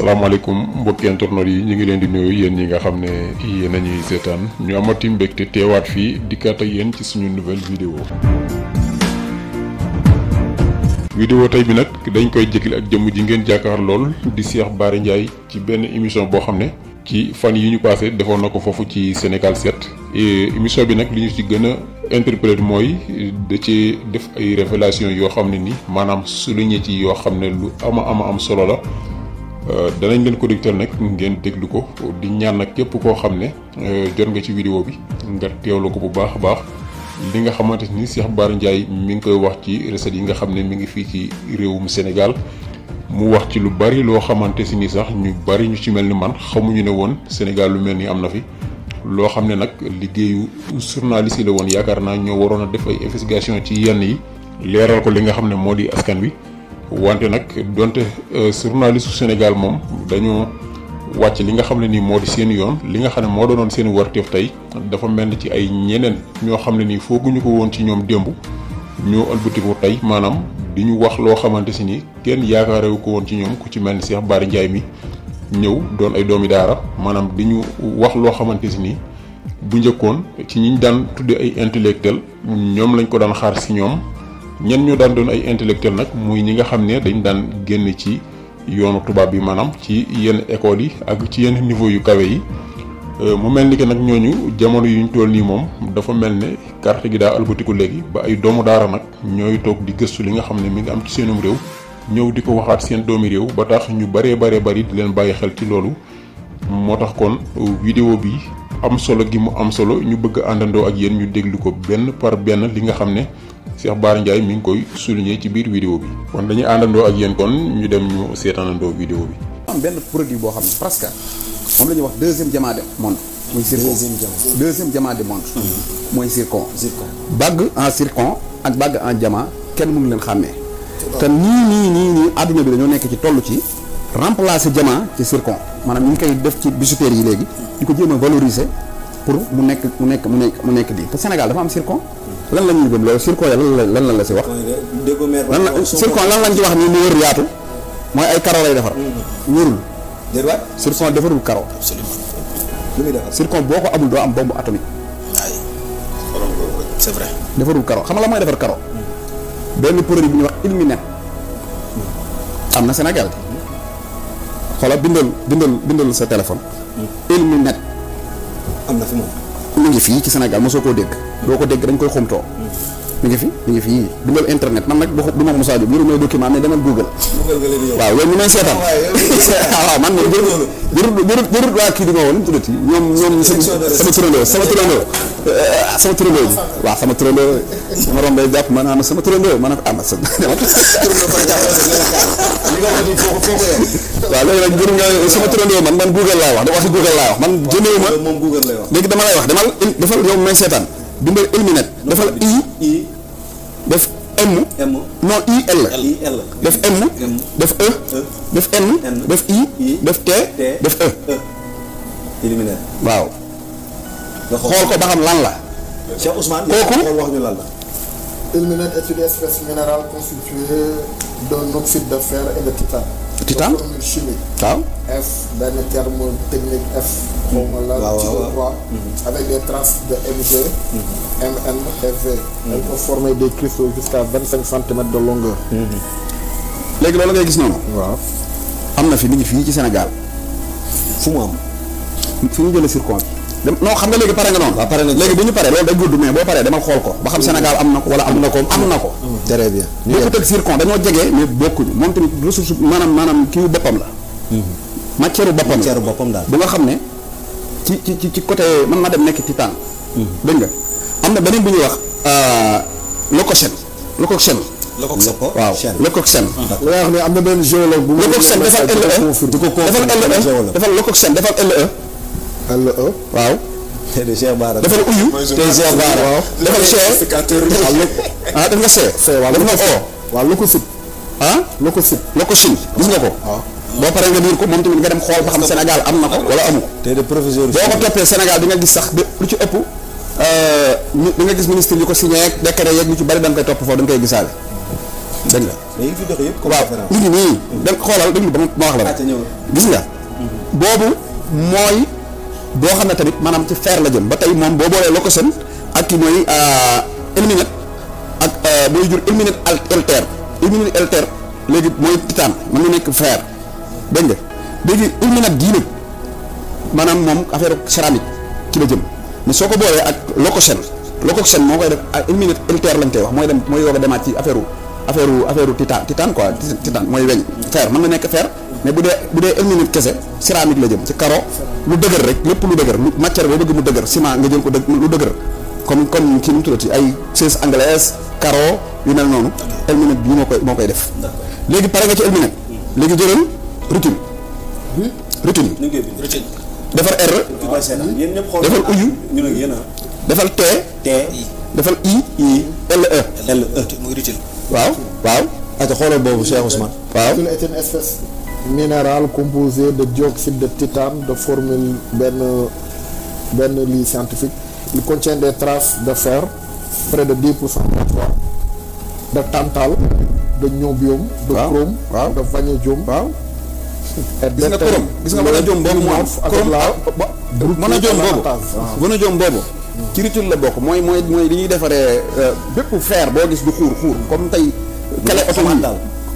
salaamaaleykum mbokki internet yi ñu ngi leen di nuyu yéen ñi nga xam ne yéen a ñuy seetaan ñu amati mbégte teewaat fii dikkaat ak yéen ci suñu nouvelle vidéo. vidéo tey bi nag dañ koy jëkkil ak jëmm ji ngeen jàkkaar lool di Cheikh Bara Ndiaye ci benn émission boo xam ne ci fan yi ñu passé defoon na ko foofu ci Sénégal 7 émission bi nag li ñu ci gën a interpellé mooy da ci def ay révélation yoo xam ne ni maanaam souligné ci yoo xam ne lu am solo la. danañ leen ko digtal nag ngeen déglu ko di ñaan nag képp koo xam ne jot nga ci vidéo bi nga teewlu ko bu baax a baax li nga xamante ni Cheikh Bara Ndiaye mi ngi koy wax ci recettes yi nga xam ne mi ngi fii ci réewum Sénégal mu wax ci lu bari loo xamante si ni sax ñu bari ñu ci mel ni man xamuñu ne woon Sénégal lu mel ni am na fi loo xam ne nag liggéeyu journaliste yi la woon yaakaar naa ñoo waroon a def ay investigation ci yenn yi leeral ko li nga xam ne moo di askan wi. wante nag donte journaliste Sénégal moom dañoo wàcc li nga xam ne nii moo di seen yoon li nga xam ne moo doonoon seen warteef tey dafa mel ni ci ay ñeneen ñoo xam ne nii fooguñu ko woon ci ñoom démb ñoo ëlbatiku tey maanaam di ñu wax loo xamante si ni kenn yaakaarewu ko woon ci ñoom ku ci mel ni Cheikh Bara Ndiaye mi ñëw doon ay doomi daara maanaam di ñu wax loo xamante si ni bu njëkkoon ci ñiñ daan tudde ay intellectuel ñoom lañ ko daan xaar si ñoom. ñen ñoo daan doon ay intellectuel nag muy ñi nga xam ne dañ daan génn ci yoonu tubaab bi maanaam ci yenn écoles yi ak ci yenn niveau yu kawe yi mu mel ni que nag ñooñu jamono yuñ toll nii moom dafa mel ne carte gi daa albatiku léegi ba ay doomu daara nag ñooy toog di gëstu li nga xam ne mi ngi am ci seenum réew ñëw di ko waxaat seen doomi réew ba tax ñu bari di leen bàyyi xel ci loolu moo tax kon vidéo bi am solo gi mu am solo ñu bëgg àndandoo ak yéen ñu déglu ko benn par benn li nga xam ne Cheikh Bara Ndiaye mi ngi koy souligner ci biir vidéo bi kon dañuy àndandoo ak yéen kon ñu dem ñu seetaanandoo vidéo bi. am benn produit boo xam ne presque moom la ñuy wax deuxième diamant du monde. muy zircon deuxième diamant du monde. mooy zircon. bague en zircon ak bague en diamant kenn mënu leen xàmmee. te nii àdduna bi dañoo nekk ci toll ci remplacer diamant ci zircon maanaam ñu ngi koy def ci bijouterie yi léegi di ko jéem a valoriser pour mu nekk lii te Sénégal dafa am zircon. lan la ñuy gëm loolu zircon ya lan la si wax. zircon lan lañ ci wax nii mu wër yaatu mooy ay karo lay defar. wërul. déedéet zircon defarul karo. absolument lu muy defar. zircon boo ko amul doo am bombe atomique. c'est vrai. defarul karo xam nga la mooy defar karo. benn produit bu ñuy wax ilminet. am na Sénégal. xoolal bindal sa téléphone. ilminet. am na fi moom. mu ngi fii ci Sénégal mosoo koo dégg. doo ko dégg dañ koy xumtoo. mi ngi fii dugal internet man nag du ma ko Moussa Diop yëru may document mais demal Google. waaw yow ñu may seetaan. waaw man moom jërut waa kii di ma woon tuddati ñoom sama turandoo bi waaw sama turandoo sama rombee jàpp ma naa sama turandoo ma ne ko am sa waaw léegi nag jëru nga sama turandoo man Google laay wax da waxi Google laay wax man jëndewu ma moom Google lay wax léegi dama lay wax defal yow may seetaan bindal ilminet defal i def m non il def m def e def n def i def t def e ilminet waaw xool ko ba xam lan la Cheikh Ousmane kooku wax ñu lan la. Ilmenite est une espèce minérale constituée d'un oxyde de fer et de titane. Titane formule chimique. waaw F benn terme technique F. xawma la titre 3 avec des traces de Mg. Mn et V. Elle peut former des cristaux jusqu'à 25 centimètres de longueur. léegi loolu ngay gis noonu. waaw. am na fi mi ngi fii ci Sénégal. fu mu am. fi ñu jëlee zircon bi. non xam nga léegi pare nga noonu. waaw pare nañ léegi bu ñu paree loolu day gudd mais boo paree demal xool ko ba xam Sénégal am na ko wala am na ko. très bien. bokkut ak zircon dañoo jege mais bokkuñu moom tamit ressource maanaam kii boppam la. matière boppam daal bu nga xam ne ci côté man ma dem nekk titane. dégg nga am na beneen bu ñuy wax locochène. waaw locochène. li nga wax ne am na benn géologue bu. locochène defal LE. defal locochène defal LE. LE. waaw. te de Cheikh Bara. defal uyu. te Cheikh Bara waaw. defal C. def nga C. waaw def nga O. waaw leucocyte. locochine gis nga ko. waaw boo paree nga diir ko moom tamit nga dem xool ba xam Sénégal am na ko wala amu ko. te de professeur. boo ko toppee Sénégal di nga gis sax lu ci ëpp di nga gis ministre yi ko signé ak décret yeeg lu ci bari da nga koy topp foofu da nga koy gisaale. dégg nga. mais yi fi dox yëpp comme référence. ñu ngi nii. dem xoolal déglu ba ma wax la rek. gis nga. boobu mooy boo xam ne tamit maanaam ci fer la jëm ba tey moom boo boolee locosen ak ki mooy ilménite ak booy jur ilménite alter léegi mooy titane mën na nekk fer dégg nga léegi ilménite gii nag maanaam moom affaire céramique ci la jëm mais soo ko boolee ak locosen moo koy def ak ilménite alter lañ koy wax mooy dem mooy yoog a demaat ci affaire titane quoi titane mooy weñ fer mën na nekk fer mais bu dee ilménite kese céramique la jëm ci carreau lu dëgër rek lépp lu dëgër lu matière boo bëgg mu dëgër ciment nga jël ko lu dëgër comme kii nu mu tuddati ay chaise anglaise carreau yu mel noonu ilménite bii moo koy def léegi pare nga ci ilménite léegi jëlal rutile defal R defal uyu defal T defal I LE waaw ata xoolal boobu Cheikh Ousmane. waaw rutile est une espèce minérale composée de dioxyde de titane de formule benn lii scientifique. Il contient des traces de fer, près de 10% de tantal, de niobium, de chrome, de vanadium. gis nga chrome gis nga vanadium boobu vanadium boobu ci rutile la bokk mooy li ñuy defaree bépp fer boo gis du xuur comme tey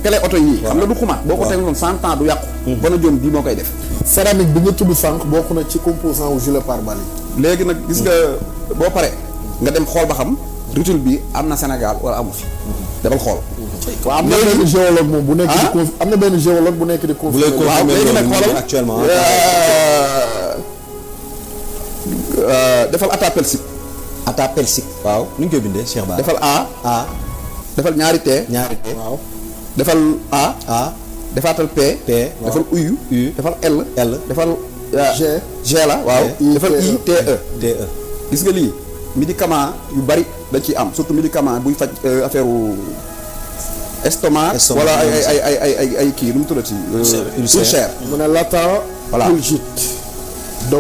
kele oto yi xam nga du xumaat boo ko tegoon 100 ans du yàqu vanadium bii moo koy def céramique bi nga tudd sànq bokk na ci composant wu gilet pare-balles léegi nag gis nga boo pare nga dem xool ba xam rutile bi am na Sénégal wala amu fi demal xool waaw am na benn géologue moom bu nekk di am na benn géologue bu nekk di confirmer waaw léegi nag xoolal actuellement defal atapelsique waaw nu ñu koy bindee Cheikh Ba defal A defal ñaari T waaw defal A defaatal P defal U defal L defal G la waaw defal I TE gis nga lii médicament yu bari dañ ciy am surtout médicament buy faj affaire estomac wala ay kii lu mu tuddati ulcère mu ne latent pulgite de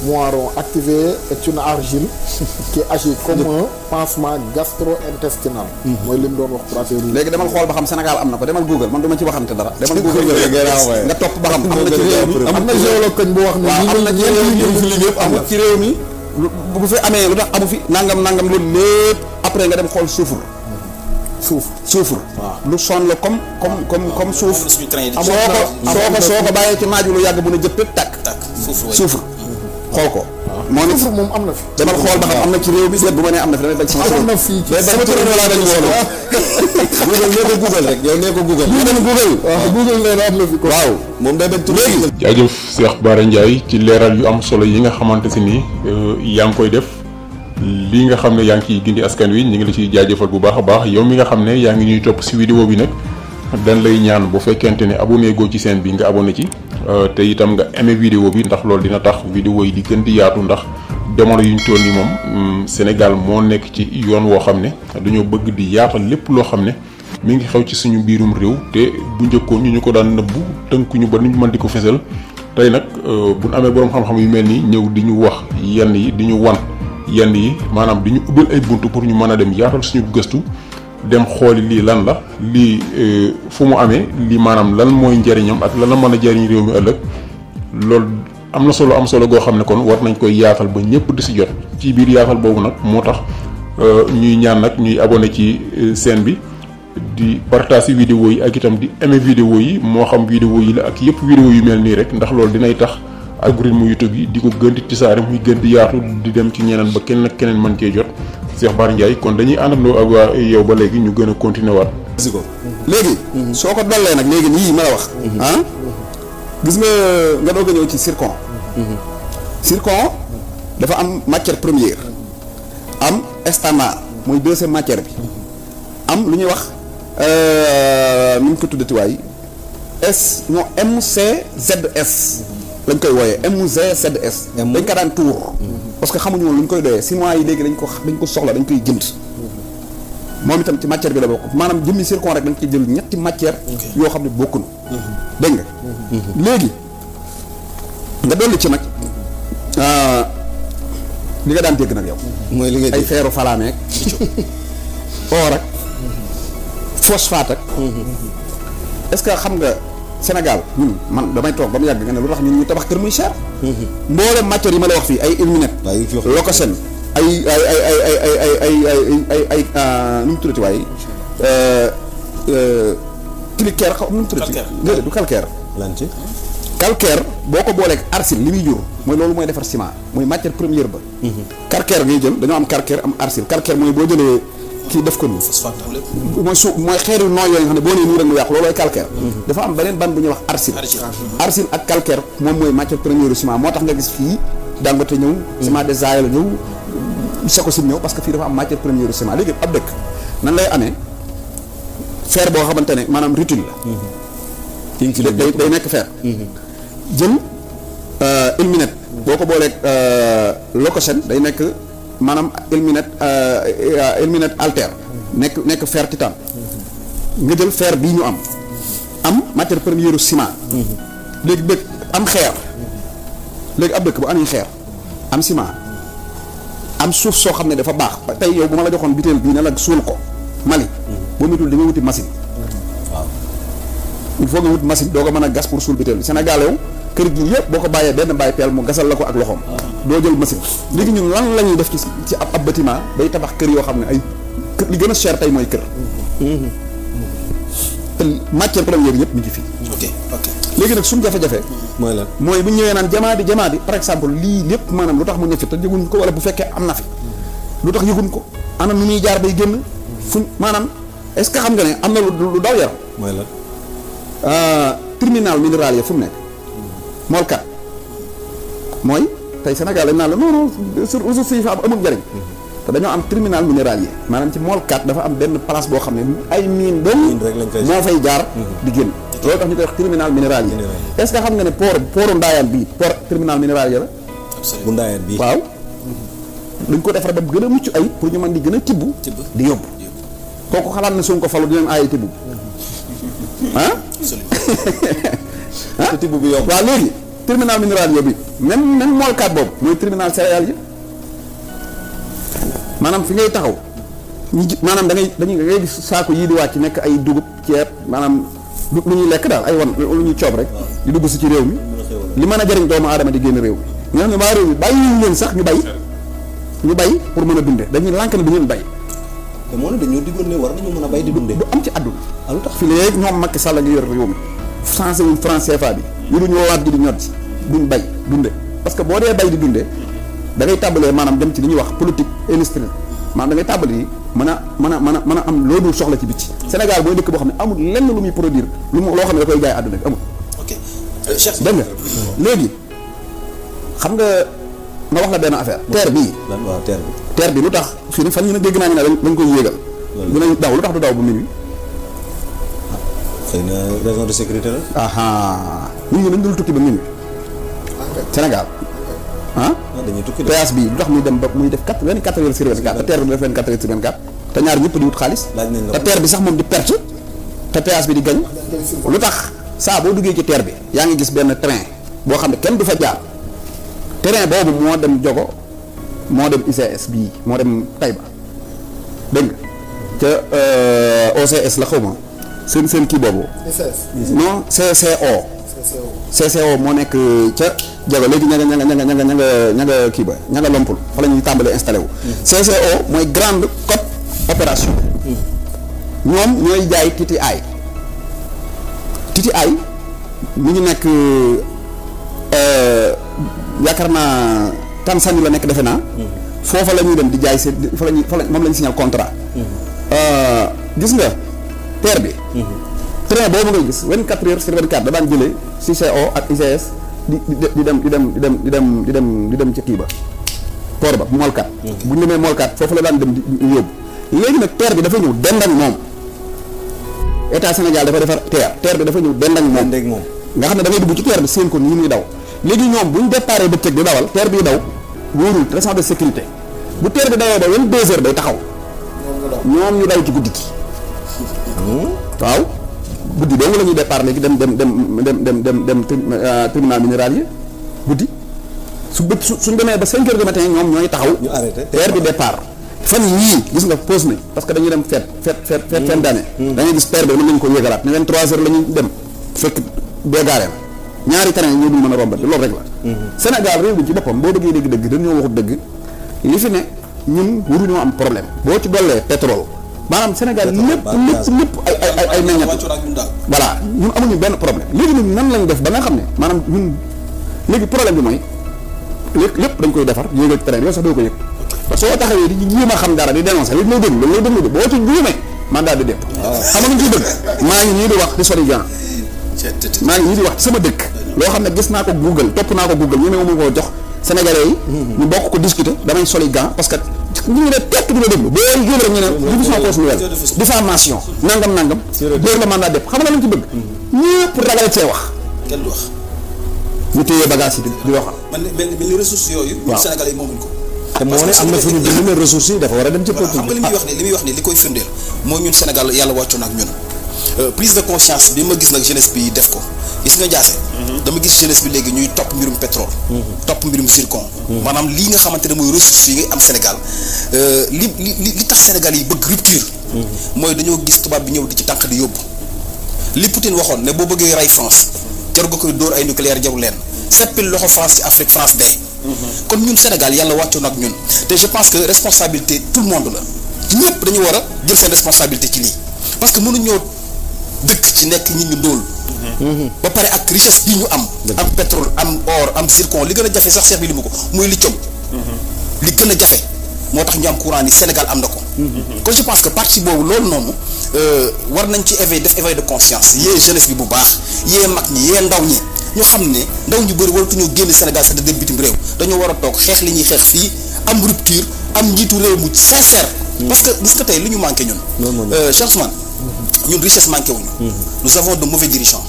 moiron activé est une argile qui agit comme un pansement gastro-intestinal mooy li mu doon wax pour léegi demal xool ba xam Sénégal am na ko demal Google man duma ci waxante dara demal Google nga topp ba xam am na ci réew mi am na géologue kañ bu wax ni am na ci réew mi amul ci réew mi bu fi amee lu tax amu fi nangam loolu lépp après nga dem xool soufre waaw lu sonn la comme suuf soo ko bàyyee ci naaj lu yàgg bu ne jëppee tàkk soufre xool ko moo ne moom am na fi demal xool ba xam am na ci réew bi seet bu ma nee am na fi damay daj sama am na fii sama tur laa dañ woon nee ko Google rek yow nee ko Google Google nee na am na fi ko waaw moom day bañ tur léegi jaajëf Cheikh Bara Ndiaye ci leeral yu am solo yi nga xamante si nii yaa ngi koy def lii nga xam ne yaa ngi ciy gindi askan wi ñu ngi la ciy jaajëfal bu baax a baax yow mi nga xam ne yaa ngi ñuy topp si vidéo bi nag dañ lay ñaan bu fekkente ne abonné goo ci chaîne bi nga abonné ci te itam nga aimé vidéo bi ndax loolu dina tax vidéo yi di gën di yaatu ndax jamono yuñ toll nii moom Sénégal moo nekk ci yoon woo xam ne dañoo bëgg di yaatal lépp loo xam ne mi ngi xew ci suñu biirum réew te bu njëkkoon ñu ko daan nëbbu tënkuñu ba ñu mën di ko fesal tey nag buñ amee boroom xam-xam yu mel nii ñëw di ñu wax yenn yi di ñu wan yenn yi maanaam di ñu ubbil ay buntu pour ñu mën a dem yaatal suñu gëstu dem xooli lii lan la lii fu mu amee lii maanaam lan mooy njëriñam ak lan la mën a jëriñ réew mi ëllëg loolu am na solo am solo goo xam ne kon war nañ koy yaatal ba ñëpp di si jot ci biir yaatal boobu nag moo tax ñuy ñaan nag ñuy abonné ci chaîne bi di partager vidéo yi ak itam di aimer vidéo yi moo xam vidéo yi la ak yëpp vidéo yu mel nii rek ndax loolu dinay tax algorithme YouTube yi di ko gën di tisaare muy gën di yaatu di dem ci ñeneen ba kenn ak keneen mën cee jot Cheikh Bara Ndiaye kon dañuy àndandoo ak waa yow ba léegi ñu gën a continuer waat. léegi soo ko dollee nag léegi nii ma la wax gis nga doog a ñëw ci zircon zircon dafa am matière première am standard mooy deuxième matière bi am lu ñuy wax nu ñu ko tuddati waay MCZS lañ koy wooyee MCZS dañ ko daan tuur parce que xamuñu woon lu ñu koy doyee chinois yi léegi dañ ko soxla dañ koy jënd moom itam ci matière bi la bokk maanaam jëmmi zircon rek dañ koy jël ñetti matière yoo xam ne bokkuñu dégg nga léegi nga dolli ci nag li nga daan dégg nag yow mooy li nga ay feeru falaameek or ak phosphate ak. est-ce que xam nga Sénégal ñun man damay toog ba mu yàgg nga ne lu tax ñun ñu tabax kër muy cher. mboolem matière yi ma la wax fii ay illuminette. Locosen ay nu mu tuddati waaye. Cliquer xaw nu mu tuddati. déedéet du calcaire. lan ci. calcaire boo ko booleeg argile li muy jur mooy loolu mooy defar ciment mooy matière première ba. calcaire ngay jël dañoo am calcaire am argile calcaire mooy boo jëlee kii def ko nii. mooy suuf mooy xeeru nooy yooyu nga xam ne boo nee nii rek mu yàqu loolooy calcaire. dafa am beneen ban bu ñuy wax argile. argile ak calcaire moom mooy matière première du ciment moo tax nga gis fii Dangote ñëw. ciment des Sahel ñëw Sococim ñëw parce que fii dafa am matière première du ciment léegi ab dëkk nan lay amee fer boo xamante ne maanaam rutile la. day nekk fer. jël ilmenite boo ko booleeg Locosen day nekk maanaam ilmenite alter nekk fer titane nga jël fer bii ñu am matière première ciment. léegi dëkk am xeer léegi ab dëkk bu amee xeer am ciment am suuf soo xam ne dafa baax tey yow bu ma la joxoon butéel bii ne la suul ko Mali boo métul da nga wuti machine. il faut nga wut machine doo ko mën a gas pour suul butéel bi Sénégal yow kër gi yëpp boo ko bàyyee benn bàyyi peel mu gasal la ko ak loxoom. doo jël machine léegi ñun lan la ñuy def ci ab bâtiment day tabax kër yoo xam ne ay kër li gën a cher tey mooy kër. te matière première yëpp mi ngi fii. ok léegi nag suñu jafe-jafe. mooy lan mooy bu ñu ñëwee naan jamaa di par exemple lii lépp maanaam lu tax mu ne fi te yëguñ ko wala bu fekkee am na fi lu tax yëguñ ko ana nu muy jaar bay génn fuñ maanaam est-ce que xam nga ne am na lu daw yaram. mooy lan. terminal minéral ya fu mu nekk moolkat mooy tey Sénégal dañ naan la non ressources yi fa am amul njëriñ te dañoo am terminal minéral yi maanaam ci moolkat dafa am benn place boo xam ne ay mine doom moo fay jaar di génn loolu tax ñu koy wax terminal minéral yi est-ce que xam nga ne pooru Ndaayaan bii port terminal minéral ya la bu Ndaayaan bii waaw dañ ko defar ba gën a mucc ay pour ñu mën di gën a tibb di yóbbu kooku xalaat na suñ ko falu dinañ aaye tibb ah te tibb bi yomb. waaw léegi terminal minéral yooyu même moolkat boobu mooy terminal céréales yi maanaam fi ngay taxaw maanaam da ngay gis saako yii di wàcc nekk ay dugub ceeb maanaam lu ñuy lekk daal ay wan lu ñuy coob rek di dugg si ci réew mi li mën a jëriñ doomu aadama di génn réew mi nga xam ne waa réew mi bàyyi leen sax ñu bay pour mën a dunde dañuy lànk ne du ngeen bay te moo ne dañoo diggoon ne war nañu mën a bay di dundee. du am ci àdduna. lu tax fi léegi ñoom Macky Sall ngi yor réew mi changé wuñ franc CFA bi yoruñu waat ji di ñot ci duñ bay dunde parce que boo dee bay di dunde da ngay tàmbalee maanaam dem ci li ñuy wax politique industrielle maanaam da ngay tàmbali mën a am loo dul soxla ci bitti. Sénégal booy dëkk boo xam ne amul lenn lu muy produire loo xam ne da koy jaay àdduna bi amul. ok Cheikh dégg nga léegi xam nga ma wax la benn affaire. terre bii waaw terre bi lu tax fii fan yii nag dégg naa ñu ne dañ koy yéegal. dinañ daw lu tax du daw bu minuit. xëy na raison de sécurité la. nit ñi dañ dul tukki ba minuit. Sénégal dañuy tukki péage bi lu tax muy dem ba muy def 24 heures sur 24 te terre bi def 24 heures sur 24 te ñaar ñëpp di wut xaalis. te terre bi sax moom di perte te péage bi di gañ. lu tax saa boo duggee ci terre bi yaa ngi gis benn train boo xam ne kenn du fa jaar terrain boobu moo dem Jogo moo dem ICS bii moo dem Taïba dégg nga ca OCS la xaw ma seen kii boobu. non CCO moo nekk ca Jogo léegi ña nga kii ba ña nga lompul fa la ñuy tàmbalee installé wu. CCO mooy grande côte opération. ñoom ñooy jaay TTI mi ngi nekk yaakaar naa Tanzanie la nekk defe naa. foofa la ñuy dem di jaay seen fa la moom la ñu signal contrat. gis nga terre bi. train boobu ngay gis 24 heures sur 24 da daan jëlee CCO ak ICS di dem ca kii ba port ba Molkat. bu ñu demee Molkat foofu la daan dem di yóbbu léegi nag terre bi dafa ñëw dend ak moom état Sénégal dafa defar terre bi dafa ñëw dend ak moom. nga xam ne da ngay dugg ci terre bi seen ko nii muy daw léegi ñoom bu ñu déparé bëccëg di dawal terre bi daw wóorul raison de sécurité bu terre bi dawee ba 22 heures day taxaw ñoom ñu daw ci guddi gi waaw guddi doomu la ñuy départ léegi dem terminal minéral yi guddi suñ demee ba 5 heures du matin ñoom ñooy taxaw terre bi départ fan yii gis nga pause nañ parce que dañuy dem fête fin d'année. da ngay gis père bi mën nañu ko yëgalaat ne leen 3 heures la ñuy dem fekk bee gaaree la ñaari train ñoo dul mën a rombati loolu rek la. Sénégal réew bi ci boppam boo bëggee dégg dëgg dañoo waxut dëgg li fi ne ñun waruñoo am problème boo ci dollee pétrole maanaam Sénégal lépp ay meññat voilà ñun amuñu benn problème léegi ñun nan lañ def ba nga xam ne maanaam ñun léegi problème bi mooy lépp dañ koy defar yéegal ci train bi yow sax doo ko yëg parce que soo taxawee di jéem a xam dara di dénoncer li lay déglu loolu lay déglu boo ci juumee mandat de dépôt xam nga ñu ciy dëgg maa ngi nii di wax di sori gan maa ngi nii di wax ci sama dëkk loo xam ne gis naa ko Google topp naa ko Google ñemee mu koo jox Sénégalais yi ñu bokk ko discuter damay soli gan parce que ñu ngi ne tekk di la déglu boo génn rek ñu ne division poste nouvelle diffamation nangam dóor la mandat de dépôt xam nga lañ ci bëgg ñëpp ragal cee wax kenn du wax ñu téye bagage yi di waxal mel ni ressources yooyu Sénégalais yi moomuñ ko te moo ne am na fu ñu bind ne ressources yi dafa war a dem ci peuple xam nga li muy wax ni li koy firndeel mooy ñun Sénégal yàlla wàccoon ak ñun prise de conscience bi ma gis nag jeunesse bi def ko gis nga Ndiassé dama gis jeunesse bi léegi ñuy topp mbirum pétrole topp mbirum zircon maanaam lii nga xamante ne mooy ressources yi nga am Sénégal li tax Sénégal yi bëgg rupture mooy dañoo gis tubaab bi ñëw di ci tànk di yóbbu li Poutine waxoon ne boo bëggee rey France jar nga koy dóor ay nucléaire jaru leen seppil loxo France ci Afrique France dee kon ñun Sénégal yàlla wàccoon ak ñun te je pense que responsabilité tout le monde la ñëpp dañu war a jël seen responsabilité ci lii parce que mënuñoo dëkk ci nekk ñi ñu ndóol ba pare ak richesse bii ñu am pétrole am or am zircon li gën a jafe sax seex bi li mu ko muy lithium li gën a jafe moo tax ñu am courant ni Sénégal am na ko kon je pense que parti boobu loolu noonu war nañ ci éveil de conscience yee jeunesse bi bu baax yee mag ñi yee ndaw ñi ñu xam ne ndaw ñu bëri waratuñoo génn Sénégal sax da dem bitim réew dañoo war a toog xeex li ñuy xeex fii am rupture am njiitu réew mu sincère parce que gis nga tey li ñu manqué ñun Cheikh Ousmane ñun richesse manqué wuñu nous avons de mauvais dirigeants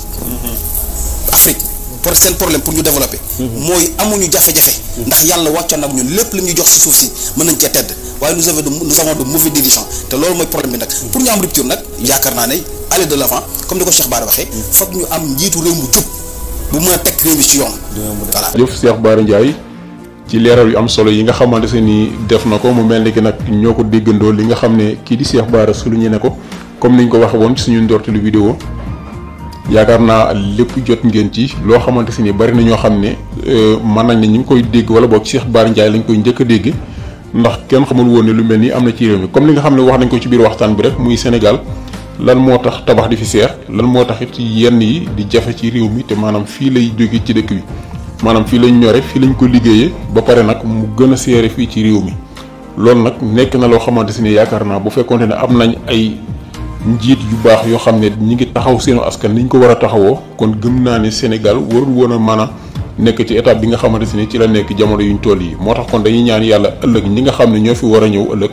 Afrique pour seen problème pour ñu développer mooy amuñu jafe-jafe ndax yàlla wàccoon ak ñun lépp li ñu jox ci suuf si mën nañ cee tedd waaye nous avons de mauvais dirigeants te loolu mooy problème bi nag pour ñu am rupture nag yaakaar naa ne aller de l'avant comme ni ko Cheikh Bara waxee foog ñu am njiitu réew mu jub bu mën a teg réew mi ci yoon voilà jëf Cheikh Bara Ndiaye ci leeral yu am solo yi nga xamante se ni def na ko mu mel ni ki nag ñoo ko déggandoo li nga xam ne kii di Cheikh Bara souligné ne ko comme niñ ko waxe woon ci suñu ndorteelu vidéo yaakaar naa lépp jot ngeen ci loo xamante se ni bari na ñoo xam ne mën nañ ne ñu ngi koy dégg wala boog Cheikh Bara Ndiaye lañ koy njëkk a dégg ndax kenn xamul woon ne lu mel ni am na ci réew mi comme li nga xam ne wax nañ ko ci biir waxtaan bi rek muy Sénégal lan moo tax tabax di fi seer lan moo tax it yenn yi di jafe ci réew mi te maanaam fii lay jóge ci dëkk bi maanaam fii lañ ñore fii lañ ko liggéeyee ba pare nag mu gën a seere fii ci réew mi loolu nag nekk na loo xamante si ni yaakaar naa bu fekkonte ne am nañ ay njiit yu baax yoo xam ne ñi ngi taxaw seenu askan niñ ko war a taxawoo kon gëm naa ne Sénégal warul woon a mën a nekk ci étape bi nga xamante si ni ci la nekk jamono yuñ toll yi moo tax kon dañuy ñaan yàlla ëllëg ñi nga xam ne ñoo fi war a ñëw ëllëg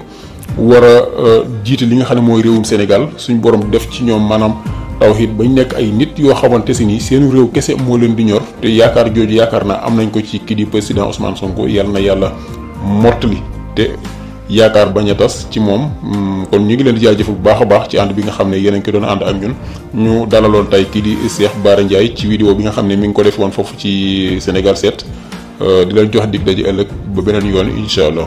war a jiite li nga xam ne mooy réewum Sénégal suñ borom def ci ñoom maanaam tawhid bañ nekk ay nit yoo xamante si ni seen réew kese moo leen di ñor te yaakaar jooju yaakaar naa am nañ ko ci kii di président Ousmane Sonko yàlla na yàlla mortali te yaakaar bañ a tas ci moom kon ñu ngi leen di jaajëfal bu baax a baax ci ànd bi nga xam ne yéen a ngi ko doon ànd ak ñun ñu dalaloon tey kii di Cheikh Bara Ndiaye ci vidéo bi nga xam ne mi ngi ko def woon foofu ci Sénégal 7 di leen jox dig daje ëllëg ba beneen yoon incha allah.